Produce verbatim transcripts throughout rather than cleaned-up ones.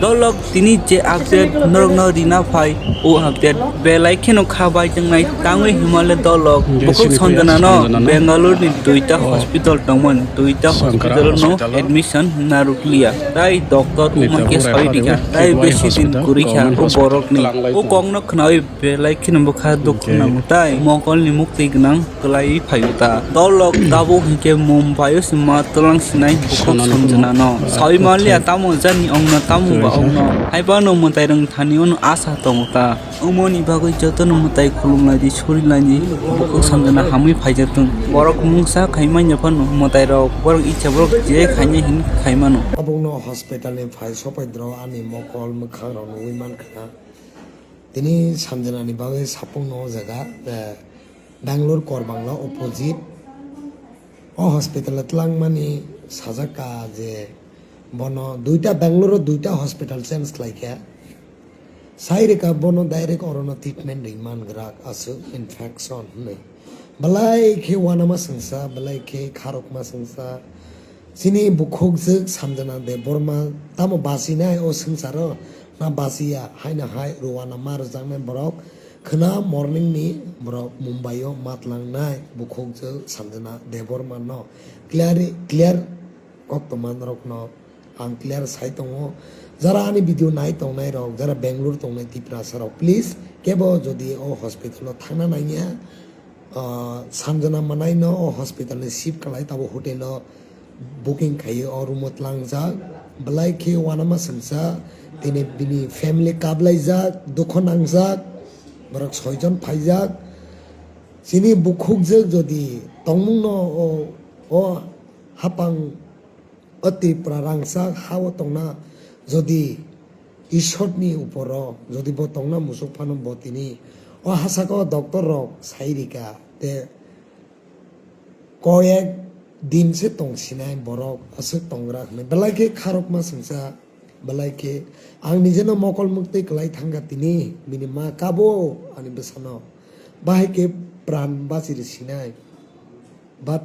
Dolok tini je update norokno rina phai, o update belai kheno kha bai tongnai tangwi himale dolok. Bukhuk Sanjana no Bangalore ni duita hospital tongmani, duita hospital no admission narwkliya. Tai doctor umang khe sawi rikha, tai besi din kwrwi kha o borok ni. O kok no khnawi belai kheno bwkha dukhu nango tai mokol ni muktwi gwnang kwlai phaio ta. Dolok tabuk hinkhe Mumbai o se ma twlang sinai bukhuk Sanjana no. Sawi manliya tamo jani ongno tamo ba ongno. Haiphano mwtai rwng thani ono asa tongo ta. Omoni bagwi jotono mwtai khulumlaidi, surilaidi, bukhuk Sanjana hamwi phaijaktwng. Borok mungsa khai manya phano mwtai rok borok icha borok je khaina hin khai mano. Tabukno hospital ni phai sopaidro ani mokol mwkhang rok nugwi mankha. Tini Sanjana ni bagwi sapung no o jaga, eh, Bangalore Korbangla opposite. O hospital o twlangmani sajak ka je bono duita, Bangalore o duita hospital change khlai kha. Sai rwkha bono direct orono treatment ringman gwrak aswk infection hwnwi. Belai khe uanama swngsa, belai khe kharokma swngsa. Chini bukhukjwk Sanjana Debbarma tamo basinai o swngcharo na basiya? Haino hai ruana ma rwjaknai borok khwna morning ni borok Mumbai o matlangnai bukhukjwk Sanjana Debbarma no clear, clear koktwma norokno ang clear sai tongo. Jara ani video nai tongnai rok, jara Bangalore tongnai Tiprasa rok, please kebo jodi o hospital o thangna nangya, ah, Sanjana manai no o hospital ni shift kalai tabo hotel o booking khaiwi o room o tlangjak. Belai khe uanama swngsa, tini bini family kaplaijak, dukho nangjak, borok soijon phaijak. Chini bukhukjwk jodi tongmungno o, o hapang o Tripura rangchak ha o tongna jodi Ishorni uporo jodi bo tongna musuk phano bo tini o hasaka o doctor rok sai rika te koyek din se tongsinai borok aswk tongra hwnwi belai khe kharokma swngsa belai khe ang nijeno mokol muktwi kwlai thangkha tini bini ma kabo ani bwsano bahai khe pran bachiri sinai. But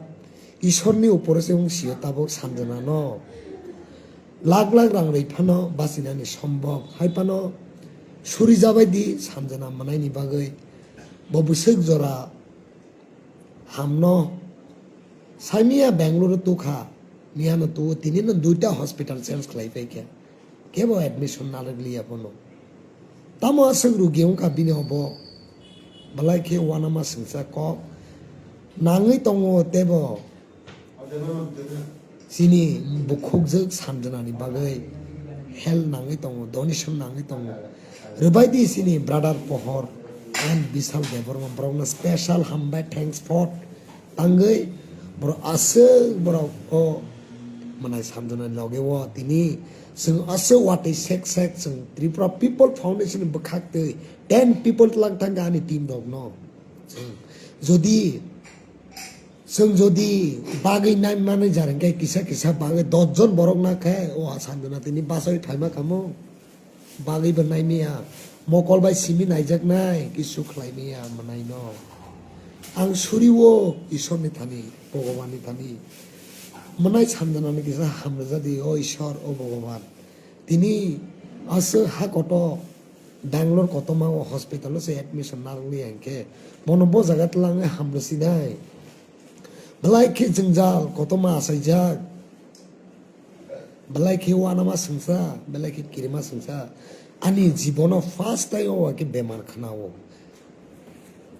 Ishorni upore se wng sio tabuk Sanjana no. Lakh lakh rang rwi phano bachinani sombok. Hai phano suri jabai di Sanjana manaini bagwi. Bo bwswk jora hamno. Saimia Bangalore tukha. Miyano tu tini no duita hospital change khlai paikha. Kebo admission narwkliya bono. Tamo aswk rugi wngkha bini obo. Belai khe uanama swngsa kok nangwi tongo tebo. Chini bukhukjwk Sanjanani bagwi help nangwi tongo, donation nangwi tongo. Rwbai di chini brother Pohor and Bishal Debbarma borokno special hambai, thanks for. Tangwi borok aswk borok o mwnai Sanjana loge o tini chwng aswk watwi sek sek chwng Tripura People Foundation ni bwkhak twi ten people twlang thangkha ani team rokno. Chwng jodi, chwng jodi bagwi nai manwi jar hwnkhe kisa kisa bagwi dos jon borok nakhe o Sanjana tini bachai phaima kamo. Bagwi bo naimaya, mokol bai simi naijaknai, kisu khlaimaya mwnaino. Ang suriwo Isorni thani, Bhagwanni thani. Mwnai Sanjanani kisa hamrwjadi, o Isor, o Bhagwan. Tini aswk ha koto Bangalore kotorma o hospital o se admission narwkliya hinkhe bono bo jaga twlangwi hamrwsinai. Belai khe jwngjal kotorma achaijak. Belai khe uanama swngsa, belai khe kirima swngsa. Ani jibono first time o khe bemar khna o.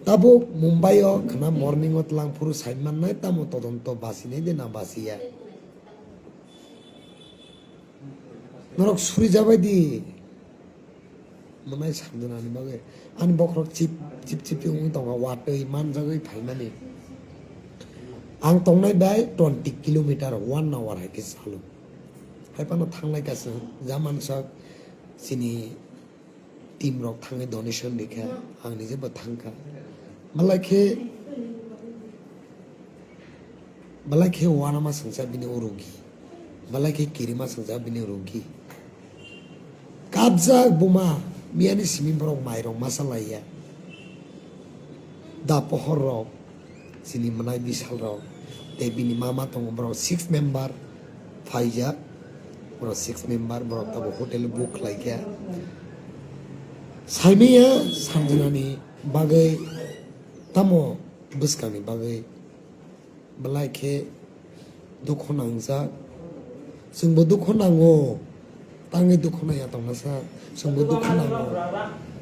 Tabuk Mumbai o khna morning o twlang phuru sai mannai tamo todonto basinai de na basiya. Norok suri jabai di. Mwnai Sanjanani bagwi ani bokhorok chip chip chip wngwi tongo, watwi manjagwi phaimani. Ang tongnai bai twenty kilometer one hour hai khe chalo. Hai phano thanglai kaisa jamansak chini team rok thangwi donation rikha, ang nije bo thangkha. Malai khe Belai khe uanama swngsa bini o rugi. Belai khe kirima swngsa bini rugi. Kabjak buma, miyani simi borok mairok masa laiya. Da pohor rok, chini mwnai Bishal rok, tei bini mama tongo borok six member phaijak. Borok six member, borok tabuk hotel book khlai kha. Saimaya Sanjanani bagwi tamo bwskangni bagwi belai khe dukhu nangjak. Chwngbo dukhu nango, tangwi dukhu naiya tongmasa. Chwngbo dukhu nango.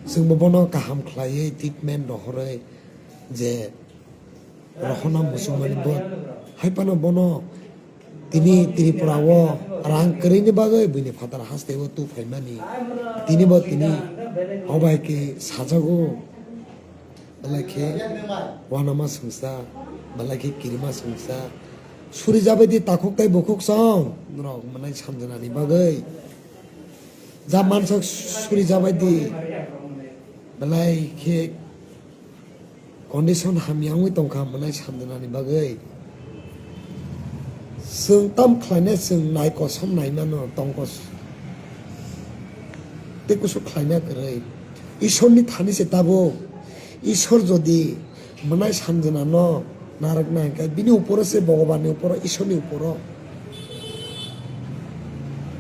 Chwngbo bono kaham khlaiwi treatment rohorwi je rohorna muchungmani bo. Hai phano bono tini Tripura o rang kwrwini bagwi buini phataro hasteo tu phaimani. Tini bo tini obai khe sajago. Belai khe wanama swngsa, belai khe kirima swngsa. Suri jabai di takhuk tei bukhuk song norok mwnai Sanjanani bagwi. Ja mansak suri jabai di. Belai khe condition hamya wngwi tongkha mwnai Sanjanani bagwi. Chwng tam khlainai, chwng nai kosom naimano tongkos. Tei kusu khlaina kwrwi. Ishorni thani se tabuk. Ishor jodi mwnai Sanjanano narwkna hwnkhe bini uporo se Bhogobani uporo, Ishorni uporo.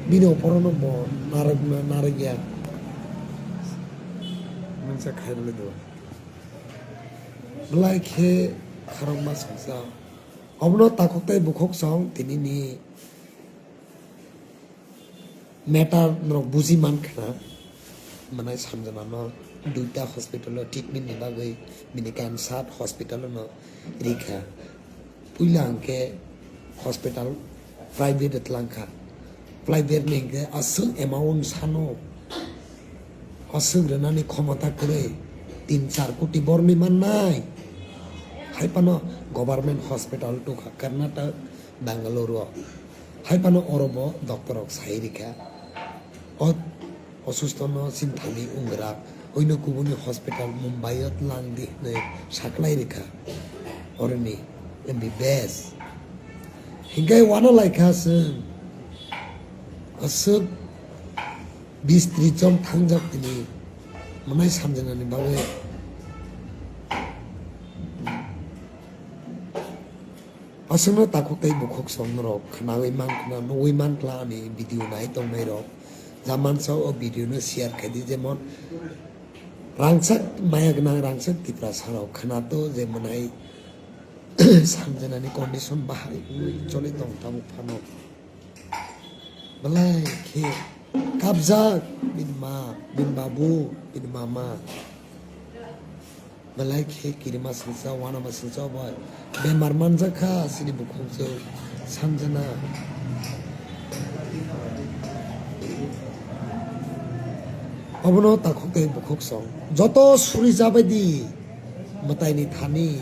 Bini uporono bo narwkna, narwkya. Mungsa khairokle do. Belai khe kharokma swngsa. Obono takhuk tei bukhuk song tinini matter norok buji mankha. Mwnai Sanjanano duita hospital o treatment ni bagwi bini kansat hospital no rikha. Puila hwnkhe hospital private o twlangkha. Private ni hwnkhe aswk amount sano, aswk rwnani khomota kwrwi, tin char koti borni mannai. Hai phano government hospital tukha Karnataka, Bangalore o. Hai phano oro bo doctor rok sai rikha. O osusto no sinthani wngrak, oino kubuni hospital Mumbai o twlang di hwnwi saklai rikha. Oroni M B B S. Hinkhe wana laikha chwng. Aswk bis tris jon thangjak tini mwnai Sanjanani bagwi. Aswkno takhuk tei bukhuk song norok khnaui mankha, nugui mankha ani video nai tongnai rok. Jamansa o video no share khai di, jemon rangchak maya gwnang rangchak Tiprasa rok khnato je mwnai Sanjanani condition bahai wngwi choli tong tabuk phano. Belai khe kapjak bini ma, bini babu, bini mama. Belai khe kirima singsa, wanama singsa bai bemar manjak kha chini bukhukjwk Sanjana. Obono takhuk tei bukhuk song. Joto suri jabai di mwtaini thani.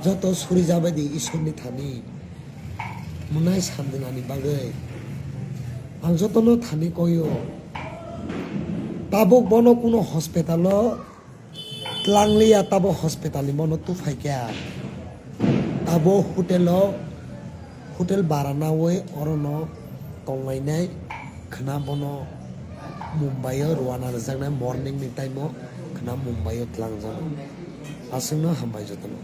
Joto suri jabai di Ishorni thani. Mwnai Sanjanani bagwi. Ang jotono thani koyo. Tabuk bono kuno hospital o tlangliya, tabo hospital ni bono tuphai kha. Abo hotel o, hotel bara naui orono tonglainai khna bono Mumbai o rwana rwjaknai morning ni time o khna Mumbai o tlangjak. Aswkno hambai jotono.